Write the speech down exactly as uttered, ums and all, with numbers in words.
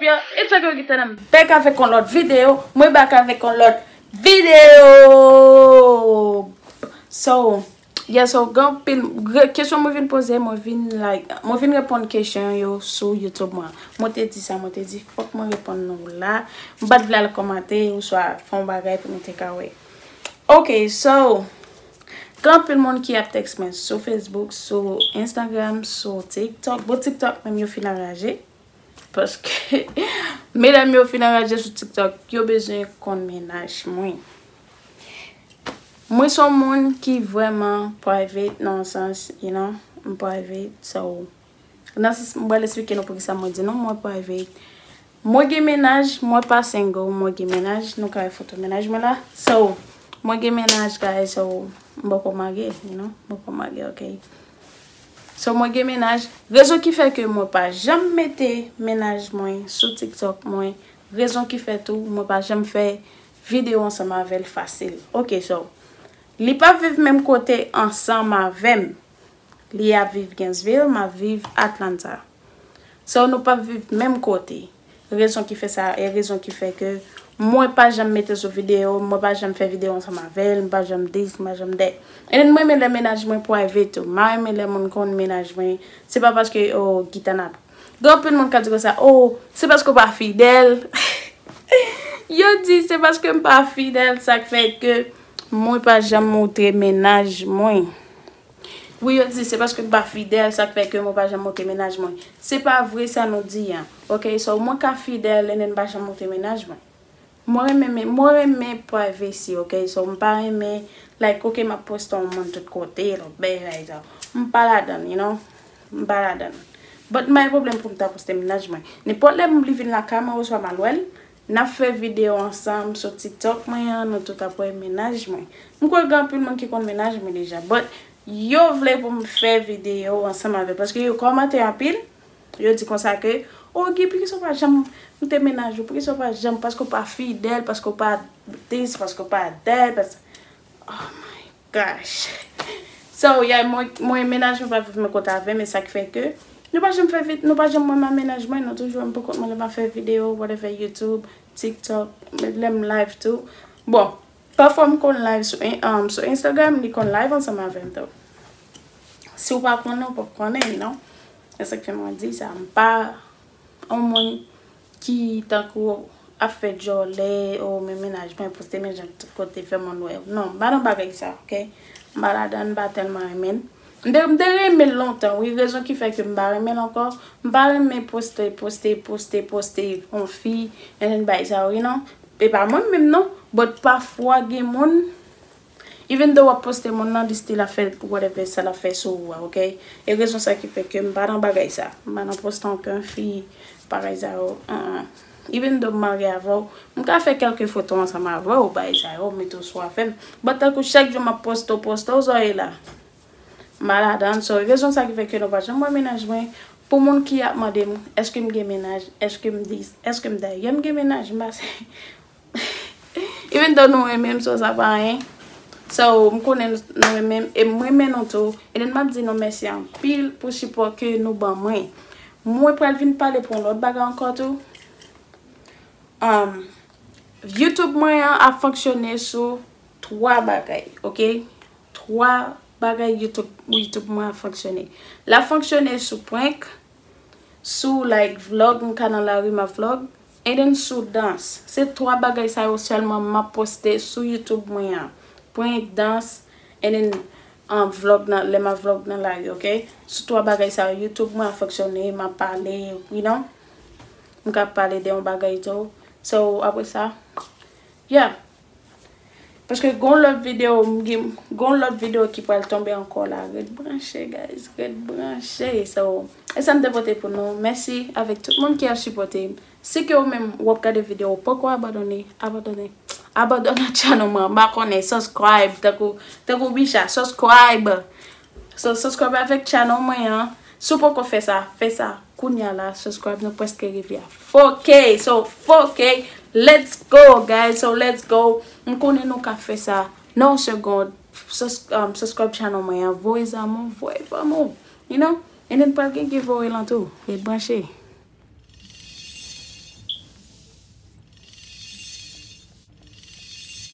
Yo, it's your girl Gitana, back avèk yon lòt videyo. Mwen back avèk yon lòt videyo. So, yeah, so, gen anpil, kesyon mwen vin poze, mwen vin, like, mwen vin reponn kesyon yo sou YouTube mwen. Mwen te di sa, mwen te di, fòk mwen reponn nou la. Mwen pa t vle al kòmante, oswa fè yon bagay pou nou te ka wè. Ok, so, gen anpil moun ki ap tèks mwen sou Facebook, sou Instagram, sou TikTok. Bon, TikTok menm yo fin anraje. Paske medam yo fin anraje sou TikTok, yo bezwen konn mennaj mwen. Mwen se yon moun ki vrèman private nan yon sans, you know, m private, so, nan sans, m pral eksplike nou poukisa mwen di nou mwen private. Mwen gen mennaj, mwen pa single, mwen gen mennaj, nou ka wè foto mennaj mwen la. So, mwen gen mennaj, guys, so, m poko marye, you know, m poko marye, ok. So, mwen gen mennaj. Rezon ki fè ke mwen pa janm mete mennaj mwen sou TikTok mwen. Rezon ki fè tou, mwen pa janm fè videyo ansanm avè l fasil. Ok, so, li pa viv menm kote ansanm avè m. Li ap viv Gainesville, m ap viv Atlanta. So, nou pa viv menm kote. Rezon ki fè sa, e rezon ki fè ke mwen pa janm mete sou videyo, mwen pa janm fè videyo ansanm avè l, m pa janm this, m pa janm that. And then mwen renmen lè mennaj mwen private tou. Mwen renmen lè moun konn mennaj mwen. Se pa paske, oh, Gitana. Gen anpil moun ka di konsa, oh, se paske w pa fidèl. Yo di se paske m pa fidèl, sa k fè ke mwen pa janm montre mennaj mwen. Wi, yo di se paske m pa fidèl, sa k fè ke mwen pa janm montre mennaj mwen. Se pa vre sa nou di an. Ok, so mwen ka fidèl, and then m pa janm montre mennaj mwen. Mwen renmen, men, mwen renmen privacy, ok? So, m pa renmen, like, ok, m ap poste yon moun tout kote, lòt bagay sa. M pa ladan, you know? M pa ladan. But m pa gen pwoblèm pou m ta poste mennaj mwen. Nenpòt lè m li vin lakay mwen, oswa m al wè l, n ap fè videyo ansanm sou TikTok mwen an, nou tout ap wè mennaj mwen. M kwè gen anpil moun ki konn mennaj mwen deja, but yo vle pou m fè videyo ansanm avè l, paske yo kòmante anpil. Yo di konsa ke, oh, Guy, poukisa w pa janm montre mennaj ou? Poukisa w pa janm, paske w pa fidèl, paske w pa this, paske w pa that, paske, oh my gosh. So, yeah, mwen, mwen, mennaj mwen pa viv menm kote avè m, e sa k fè ke nou pa janm fè vid-, nou pa janm wè m ak mennaj mwen, nou toujou wè m pou kont mwen lè m ap fè videyo, whatever, YouTube, TikTok, lè m live tou. Bon, pafwa m konn live sou, in-, um, sou Instagram, li konn live ansanm avè m tou. Si w pa konnen, w p ap konnen, you know. E sa k fè mwen di sa, m pa yon moun ki tankou ap fè djòlè, o men mennaj mwen poste mennaj tout kote, fè moun wè. Non, m pa nan bagay sa, ok? M pa ladan, m pa tèlman renmen l. M te, m te renmen l lontan, wi. Rezon ki fè ke m pa renmen l ankò, m pa renmen poste, poste, poste, poste yon fi, and then bagay sa yo, you know. E pa mwen menm non, but pafwa gen moun, even though w ap poste moun nan, li still ap fè whatever sa l ap fè sou ou a, ok? E rezon sa ki fè ke m pa nan bagay sa. M pa nan poste ankenn fi, bagay sa yo, uh-uh. Even though m marye avè w, m ka fè kèlke foto ansanm avè w, bagay sa yo, mete w sou afè m. But tankou chak jou m ap poste w, poste w, zòrèy la. M pa ladan, so, rezon sa ki fè ke nou pa janm wè mennaj mwen. Pou moun ki ap mande m, èske m gen mennaj, èske m this, èske m that, yeah, m gen mennaj, m pase. Even though nou renmen m, so sa pa anyen. So, m konnen nou, nou renmen m, e m renmen nou tou. E then m ap di nou mèsi anpil pou sipò ke nou ban mwen. Mwen pral vin pale pou yon lòt bagay ankò tou. Um, YouTube mwen an ap fonksyone sou twa bagay, ok? Twa bagay YouTube, YouTube mwen ap fonksyone. L ap fonksyone sou prank, sou, like, vlog, m ka nan lari m ap vlog, and then sou dans. Se twa bagay sa yo sèlman m ap poste sou YouTube mwen an. Prank, dans, and then, um, vlog nan, lè m ap vlog nan lari, ok? Sou twa bagay sa yo, YouTube mwen ap fonksyone, m ap pale, you know? M ka pale de yon bagay tou. So, apre sa, yeah. Paske gon lòt videyo, m gen, gon lòt videyo ki pral tonbe ankò la. Ret branche, guys. Ret branche. So, e sa m te pote pou nou. Mèsi avèk tout moun ki ap sipòte m. Si ke ou menm w ap gade videyo, ou poko abandone, abandone. Abandone channel mwen, m pa konnen, subscribe, tankou, tankou Bicha, subscribe. So, subscribe avèk channel mwen an. Si w poko fè sa, fè sa. Kounya la, subscribe nou prèske rive a four K. So, four K, let's go, guys. So, let's go. M konnen nou ka fè sa nan yon segond. Sus-, um, subscribe channel mwen an. Voye zanmi w, voye fanmi w. You know? And then pral gen giveaway lan tou. Ret branche.